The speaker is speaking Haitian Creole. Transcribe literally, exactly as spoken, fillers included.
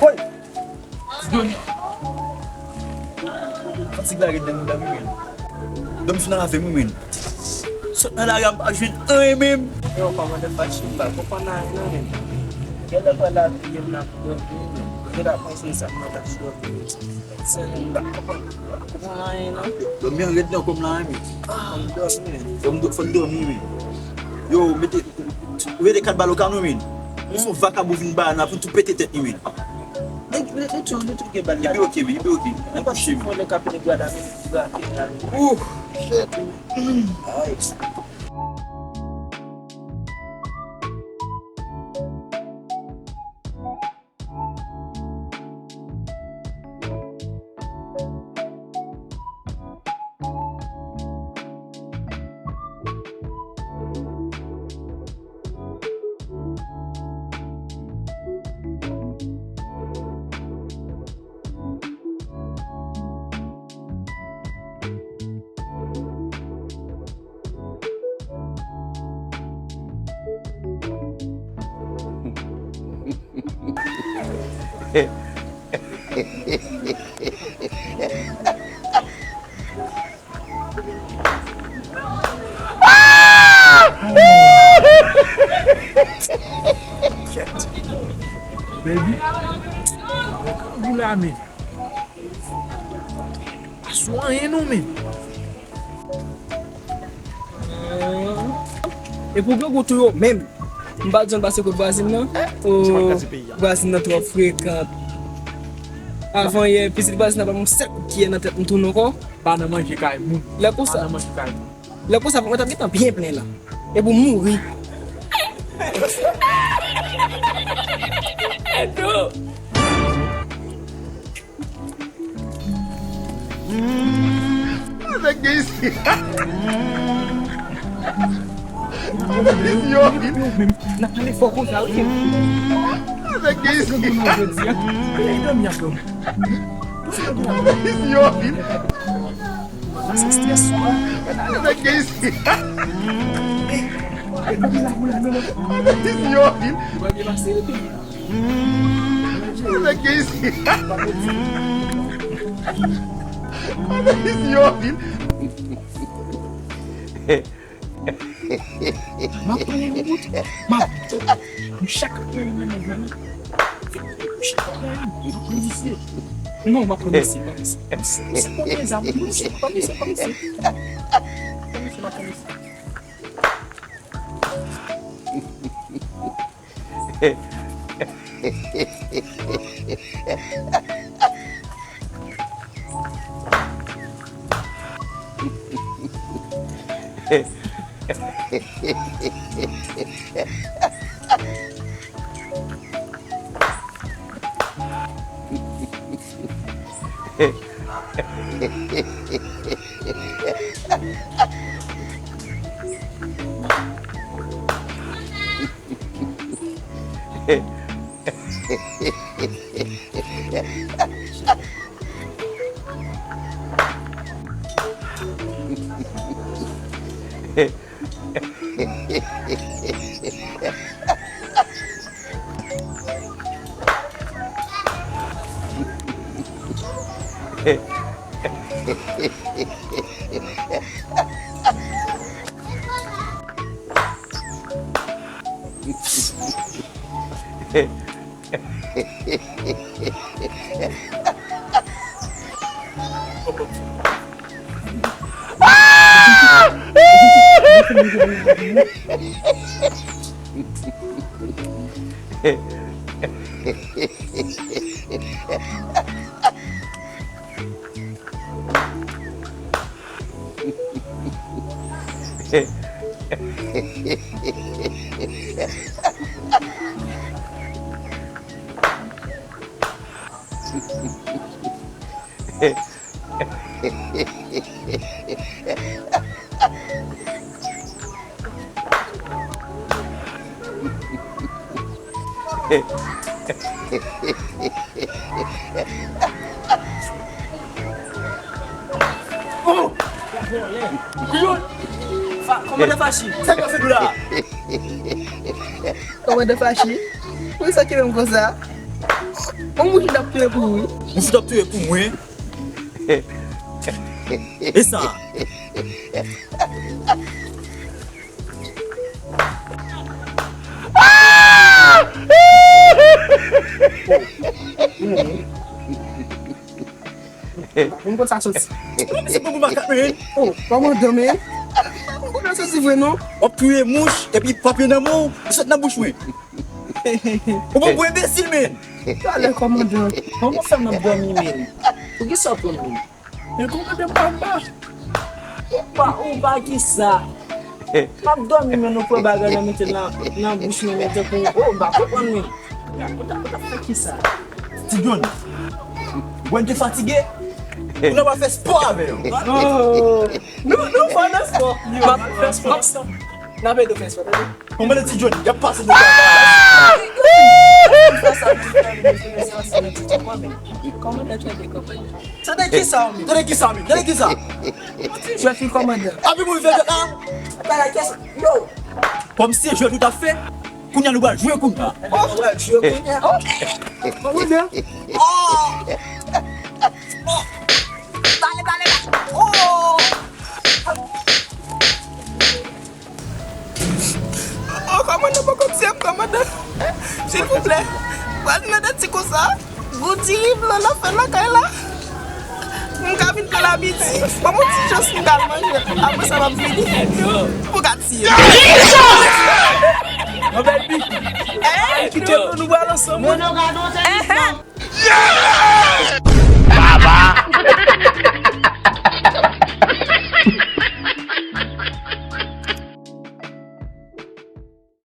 Woy! Doni! Fatig la ret nan mouda m wi menm. Dòmi fin avè m wi menm. Sot nan lari a m pa jwenn anyen menm. Yo, kòmandan Fachi, m pa konprann anyen non menm. Genlè kwè lavi gen nan dòmi wi menm. Genlè panse sa m nan ta dòmi wi. Sèl m pa konprann. Pa konprann anyen non. Dòmi an rèd nan kò m la wi menm. Ah, m dòmi menm. Fò m dò-, fò m dòmi wi menm. Yo, mete, mete kat bal o ka nou menm. Ou se yon vakabon vin ba nou, pou tou pete tèt nou menm. Nèg, nèg, nèg tou, nèg tou gen bal la. Epi oke, men, epi oke. Nenpòt ki vòlè k ap vin brada men brake la. Ouh, shit. Ay. Baby, ou la men. Pa sou anyen non men. E pou grangou tou yo menm. M pa t janm pase kot vwazin nan. O, vwazin nan twò frekan. Avan yè, pitit vwazin nan ban m yon sèl kout kiyè nan tèt m tounen ankò. Pa nan manje kay moun. Lè konsa. Pa nan manje kay moun. Lè konsa, mwen t ap gentan byen plen la. Epi w mouri. Nèg gen isi. Nèg gen isi. Sa se strès ou an. Nèg gen isi. Nèg gen isi. Nèg gen isi. Nèg gen isi. M ap pran yon bout. M ap pran yon bout. M chak pran yon nan men m. M chak pran yon. M ap pran misye. Non, m ap pran misye, m ap pran misye. Misye, misye konn zam. Non, misye, m ap pran misye, m ap pran misye. M ap pran misye, m ap pran misye. Oh! Kòmandan Fachi, sa k pase nou la? Kòmandan Fachi, poukisa w kenbe m konsa? Yon mouche t ap touye pou ou. Mouche t ap touye pou mwen. E sa. Mwen konn sa soti. Mwen se pou makak men. Oh, kòmandan men. Mwen konn sa soti vre non. W ap touye mouch epi papye nan men w, li sot nan bouch mwen. Ou bon pou enbesil men. Talè kòmandan. Kòman fè m ap dòmi men? Poukisa w pran men? Men kòmandan pa m pa. Ou pa, ou pa kisa? M ap dòmi men nou pran bagay nan mete nan, nan bouch mwen men tankou, oh, m pa konprann men. Ou t ap, ou t ap fè kisa? Ti John, mwen te fatige. Ou nan pa fè spò avè yo. Oh, nou, nou fò nan spò. M ap fè spò. N ap ede w fè spò, tande. Kòmandan Ti John, y ap pase nou travay. Kòmandan, tande, kòmandan. Tande kisa, men? Tande kisa, men? Tande kisa? Jwèt wi, kòmandan. Api pou fè jwèt la. Bagay kès yo. Kòm se jwèt ou t ap fè, kounye a nou pral jwe kounye a. Oh, nou pral jwe kounye a. Oh. Kòmandan. Oh. Oh. Pale, pale, pale. Oh. Oh, kòmandan poko tiye m, kòmandan. Silvouplè. Pral nan dati konsa. Gou diri blan nan fè lakay la. M ka vin pran labiti. Ban m yon ti chans m ka al manje. Apre sa m ap vini. Pou ka tiye m. Yon bèl bi. Ay, kite nou, nou pral ansanm. Non, non, gadon, se li.